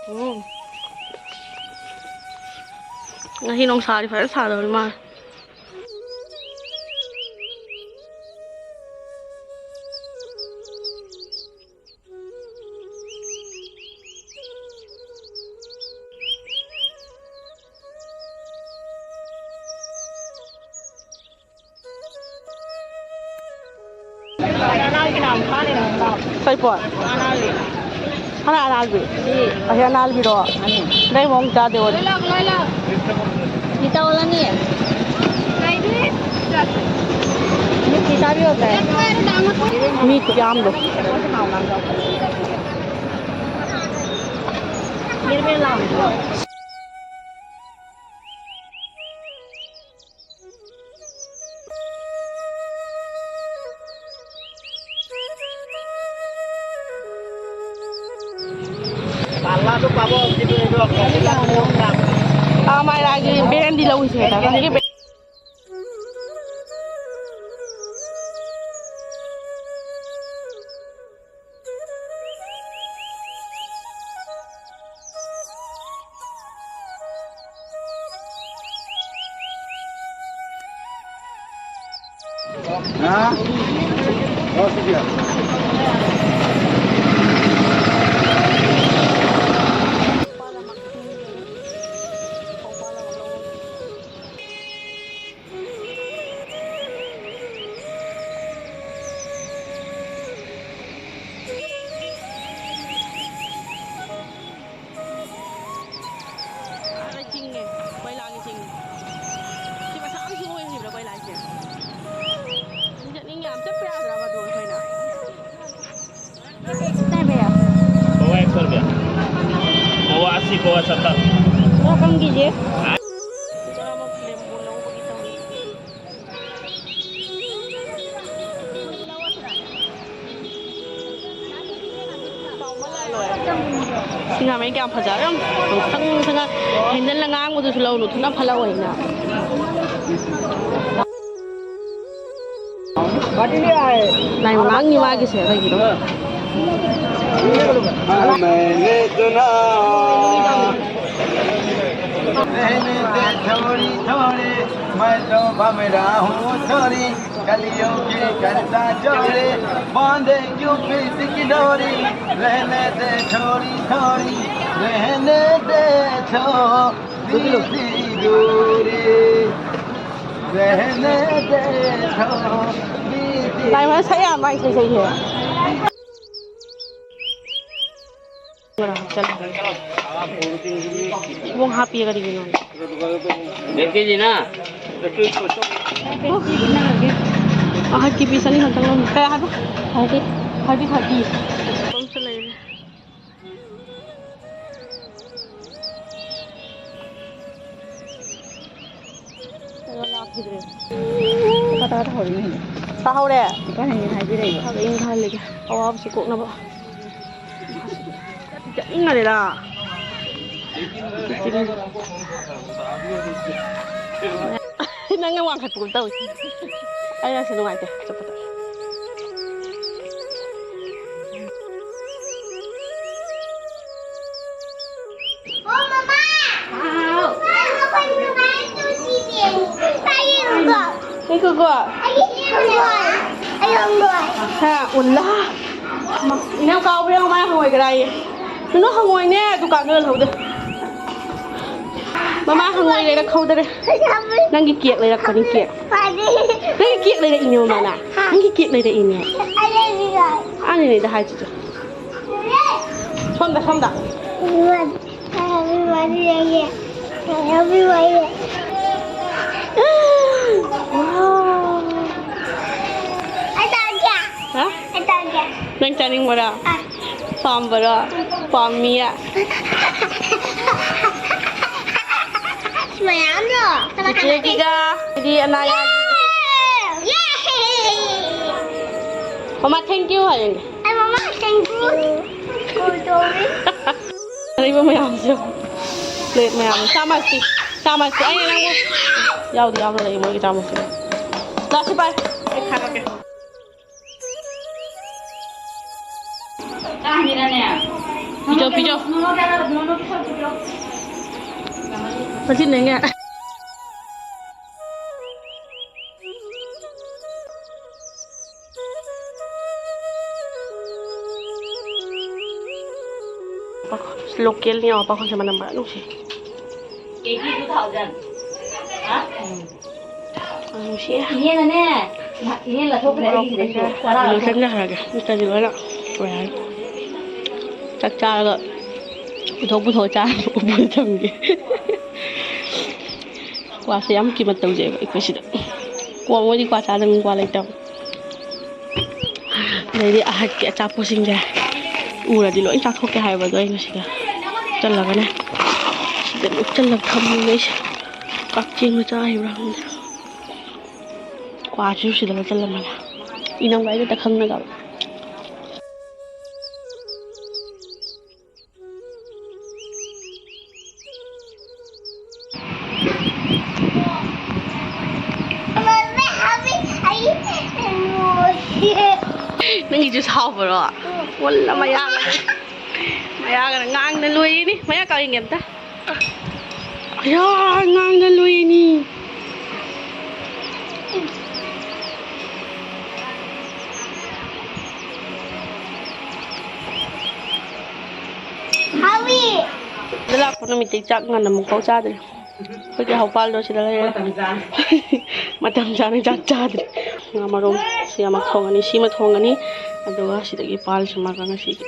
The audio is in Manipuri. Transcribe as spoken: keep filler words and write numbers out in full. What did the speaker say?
ꯎꯝ꯫ ꯉꯁꯤ ꯅꯨꯡꯁꯥꯗꯤ ꯐꯖꯅ ꯁꯥꯗꯕꯅꯤ ꯃꯥꯜꯂꯦ꯫ ꯀꯩ ꯄꯣꯠ? ꯍꯥꯟꯅ ꯑꯅꯥꯜꯕꯤ꯫ ꯑꯁꯤ ꯑꯅꯥꯜꯕꯤꯔꯣ? ꯅꯪ ꯃꯑꯣꯡ ꯆꯥꯗꯦ ꯑꯣꯏ꯫ ꯃꯤ ꯈꯨꯌꯥꯝꯗꯣ꯫ পাল্লাটো পাব, কিন্তু এইটো অকণমান টান। আমাৰ আজি বেৰেন দি লওঁ হৈছে এটা, তেনেকে বে- ꯑꯥꯗ ꯆꯤꯡꯉꯦ, ꯀꯣꯏꯂꯥꯒꯤ ꯆꯤꯡ꯫ ꯁꯤ ꯃꯁꯥ ꯌꯥꯝ ꯁꯤ ꯑꯣꯏꯔꯤꯕ꯭ꯔꯥ ꯀꯣꯏꯂꯥꯁꯦ? ꯁꯤ ꯆꯠꯅꯤꯡꯉꯦ, ꯌꯥꯝ ꯆꯠꯄ ꯌꯥꯗ꯭ꯔꯕ ꯑꯗꯨ ꯑꯩꯈꯣꯏꯅ? कितना है भैया? पौवा एक सौ रुपया। पौवा अस्सी, पौवा सत्तर। थोड़ा कम कीजिए। हाँ? ꯂꯧꯕꯒꯤ ꯇꯧꯔꯤ꯫ ꯁꯤꯡꯉꯥꯃꯩ ꯀꯌꯥꯝ ꯐꯖꯔꯦ ꯌꯦꯡꯉꯨ꯫ ꯉꯥꯡꯁꯪ ꯉꯥꯡꯁꯪ ꯉꯥꯡ-, ꯍꯦꯟꯗꯜꯅ ꯉꯥꯡꯕꯗꯨꯁꯨ ꯂꯧꯅꯨ, ꯊꯨꯅ ꯐꯠꯂꯛꯑꯣ ꯍꯥꯏꯅ꯫ ꯂꯥꯏ ꯃꯃꯥꯡꯒꯤ ꯃꯥꯒꯤꯁꯦ ꯑꯩꯈꯣꯏꯒꯤꯗꯣ꯫ मैंने सुना, रहने दे थोड़ी थोड़ी, मैं तो भमरा हूँ थोड़ी। कलियों के करता जोरे, बांधे क्यों प्रीत की डोरी। रहने दे थोड़ी थोड़ी, रहने दे थोड़ी सी दूरी। रहने दे थोड़ी सी ꯂꯥꯏ ꯃꯁꯛ ꯌꯥꯝ ꯃꯥꯏ ꯏꯁꯩ ꯁꯛꯏꯍꯦ꯫ ꯏꯕꯨꯡ ꯍꯥꯞꯄꯤꯌꯦ ꯀꯔꯤꯒꯤꯅꯣ? ꯕꯦꯀꯤꯁꯤꯅ ꯑꯍꯠꯀꯤ ꯄꯤꯁ ꯑꯅꯤ ꯈꯛꯇꯪ ꯂꯧꯅꯤ꯫ ꯀꯌꯥ ꯍꯥꯏꯕ? ꯊꯥꯔꯇꯤ꯫ Thirty, thirty. ꯑꯃꯁꯨ ꯂꯩꯔꯦ꯫ ꯀꯩꯅꯣ ꯂꯥꯛꯈꯤꯗ꯭ꯔꯦ꯫ ꯂꯨꯄꯥ ꯇꯔꯥ ꯇꯥꯍꯧꯔꯤꯅꯦ ꯍꯧꯖꯤꯛ꯫ ꯇꯥꯍꯧꯔꯦ? ꯂꯨꯄꯥ ꯍꯦꯟꯒꯦꯅ ꯍꯥꯏꯕꯤꯔꯛꯏꯕ꯫ ꯊꯕꯛ ꯏꯪꯈꯥꯜꯂꯒꯦ꯫ ꯑꯋꯥꯕꯁꯤ ꯀꯣꯛꯅꯕ꯫ ꯆꯠꯅꯤꯡꯉꯔꯦꯗ꯫ ꯅꯪꯅ ꯋꯥꯡꯈꯠꯄꯒꯨꯝ ꯇꯧꯏ꯫ ꯑꯩꯅꯁꯨ ꯅꯨꯡꯉꯥꯏꯇꯦ ꯆꯠꯄꯗ꯫ ꯑꯣ, ꯃꯃꯥ! ꯍꯥꯎ꯫ ꯃꯃꯥ, ꯑꯩꯈꯣꯏ ꯅꯨꯡꯉꯥꯏ ꯇꯨꯁꯤꯗꯤ꯫ ꯄꯥꯏꯌꯦꯡꯀꯣ꯫ ꯉꯥꯏꯈꯣꯀꯣ꯫ ꯑꯩꯒꯤ ꯍꯪꯉꯣꯏ꯫ ꯑꯩ ꯍꯪꯉꯣꯏ꯫ ꯍꯥ, ꯎꯜꯂꯥ꯫ ꯏꯅꯝ ꯀꯥꯎꯕ ꯌꯥꯎ ꯃꯥ ꯍꯪꯉꯣꯏꯒ꯭ꯔꯥꯌꯦ꯫ ꯅꯨꯅꯨ ꯍꯪꯉꯣꯏꯅꯦ, ꯗꯨꯀꯥꯟꯗ ꯌꯣꯜꯍꯧꯗꯦ꯫ ꯃꯃꯥ ꯍꯪꯉꯣꯏ ꯂꯩꯔꯛꯍꯧꯗꯔꯦ꯫ ꯅꯪꯒꯤ ꯀꯦꯛ ꯂꯩꯔꯛꯄꯅꯤ, ꯀꯦꯛ꯫ ꯅꯪꯒꯤ ꯀꯦꯛ ꯂꯩꯔꯛꯏꯅꯦ ꯃꯃꯥꯅ꯫ ꯅꯪꯒꯤ ꯀꯦꯛ ꯂꯩꯔꯛꯏꯅꯦ꯫ ꯑꯅꯤꯅꯦꯗ ꯍꯥꯏꯁꯤꯁꯨ꯫ ꯁꯣꯝꯗ, ꯁꯣꯝꯗ꯫ ꯋꯥꯎ꯫ ꯍꯥ? ꯅꯪ ꯆꯥꯅꯤꯡꯕꯔꯣ? ꯑꯥ꯫ ꯄꯥꯝꯕꯔꯣ? ꯄꯥꯝꯃꯤꯌꯦ꯫ ꯃꯌꯥꯝꯗꯣ꯫ ꯆꯤꯆꯦꯒꯤꯒ, ꯑꯗꯤ ꯑꯅꯥꯌꯥꯒꯤ꯫ ꯌꯦ! ꯌꯦ! ꯃꯃꯥ, thank you ꯍꯥꯏꯌꯨꯅꯦ꯫ ꯑꯩ ꯃꯃꯥ ꯂꯩꯕ ꯃꯌꯥꯝꯁꯦ, ꯄ꯭ꯂꯦꯠ ꯃꯌꯥꯝꯁꯦ꯫ ꯆꯥꯃꯁꯇꯤ, ꯆꯥꯃꯁꯇꯤ ꯑꯩ ꯅꯪꯕꯨ ꯌꯥꯎꯗꯤ ꯌꯥꯎꯅ ꯂꯩ ꯃꯣꯏꯒꯤ ꯆꯥꯃꯁꯇꯤ꯫ ꯂꯥꯛꯁꯤ ꯄꯥꯏ꯫ ꯑꯩ ꯈꯥꯏꯔꯛꯀꯦ꯫ ꯄꯤꯖꯧ, ꯄꯤꯖꯧ꯫ ꯃꯁꯤ ꯅꯪꯉꯦ꯫ ꯂꯣꯀꯦꯜꯅꯤ ꯌꯦꯡꯉꯣ, ꯄꯥꯈꯣꯟꯁꯦ ꯃꯅꯝ ꯃꯔꯛ ꯅꯨꯡꯁꯤ꯫ KG two thousand. ꯍꯥ? ꯅꯨꯡꯁꯤ꯫ ꯏꯅꯦꯅꯅꯦ, ꯏꯅꯦ ꯂꯧꯊꯣꯛꯈ꯭ꯔꯦ ꯑꯩꯒꯤꯁꯤꯗꯩꯁꯤꯗ꯫ ꯇꯔꯥ ꯂꯧꯊꯣꯛꯈ꯭ꯔꯦ꯫ ꯂꯣꯏꯁꯤꯟꯖꯈ꯭ꯔꯒꯦ꯫ ꯅꯠꯇ꯭ꯔꯗꯤ ꯂꯣꯏꯅ ꯂꯣꯏꯔꯅꯤ꯫ ꯆꯥꯛ ꯆꯥꯔꯒ ꯄꯨꯊꯣꯛ ꯄꯨꯊꯣꯛ ꯆꯥꯔꯒ ꯎꯄꯨꯗ ꯊꯝꯒꯦ꯫ ꯀ꯭ꯋꯥꯁꯦ ꯌꯥꯝ ꯀꯤꯃꯠ ꯇꯧꯖꯩꯕ ꯑꯩꯈꯣꯏ ꯁꯤꯗ꯫ ꯀ꯭ꯋꯥ, ꯃꯣꯏꯗꯤ ꯀ꯭ꯋꯥ ꯆꯥꯗꯕꯅꯤꯅ ꯀ꯭ꯋꯥ ꯂꯩꯇꯕ꯫ ꯑꯗꯩꯗꯤ ꯑꯍꯠꯀꯤ ꯑꯆꯥꯄꯣꯠꯁꯤꯡꯁꯦ ꯎꯔꯗꯤ ꯂꯣꯏ ꯆꯥꯊꯣꯛꯀꯦ ꯍꯥꯏꯕꯗꯣ ꯑꯩꯅ ꯁꯤꯗ ꯆꯜꯂꯒꯅꯦ꯫ ꯁꯤꯗ ꯂꯣꯏ ꯆꯜꯂꯒ ꯊꯝꯃꯤꯅꯦ ꯑꯩꯁꯦ꯫ ꯀꯛꯆꯦꯡ ꯃꯆꯥ ꯍꯩꯕ꯭ꯔꯥ ꯈꯪꯗꯦ꯫ ꯀ꯭ꯋꯥꯁꯤꯁꯨ ꯁꯤꯗ ꯂꯣꯏ ꯆꯜꯂꯝꯃꯒꯦ꯫ ꯏꯅꯝꯒ ꯑꯩꯒ ꯈꯪꯅꯒꯕ꯫ ꯅꯪꯒꯤꯁꯨ ꯁꯥꯎꯕ꯭ꯔꯣ? ꯎꯝ꯫ ꯋꯥꯜꯂ ꯃꯌꯥꯒ-, ꯃꯌꯥꯒꯅ ꯉꯥꯡꯅ ꯂꯣꯏꯔꯤꯅꯤ꯫ ꯃꯌꯥ ꯀꯥꯎ ꯌꯦꯡꯒꯦ ꯑꯝꯇ꯫ ꯑꯌꯥ, ꯉꯥꯡꯅ ꯂꯣꯏꯔꯤꯅꯤ꯫ ꯍꯥꯎꯋꯤ꯫ ꯁꯤꯗ ꯂꯥꯛꯄ ꯅꯨꯃꯤꯠꯇꯩ ꯆꯥꯛ ꯉꯟꯅ ꯑꯃꯨꯛꯐꯥꯎ ꯆꯥꯗ꯭ꯔꯤ꯫ ꯑꯩꯈꯣꯏꯒꯤ ꯍꯧꯄꯥꯜꯗꯣ ꯁꯤꯗ ꯂꯩꯔꯦ꯫ ꯃꯇꯝ ꯆꯥꯅ꯫ ꯃꯇꯝ ꯆꯥꯅ ꯆꯥꯛ ꯆꯥꯗ꯭ꯔꯤ꯫ ꯉꯥ ꯃꯔꯨꯝ ꯁꯤ ꯑꯃ ꯊꯣꯡꯉꯅꯤ, ꯁꯤꯃ ꯊꯣꯡꯉꯅꯤ꯫ ꯑꯗꯨꯒ ꯁꯤꯗꯒꯤ ꯄꯥꯜꯁꯤꯃꯒ ꯉꯁꯤꯒꯤ꯫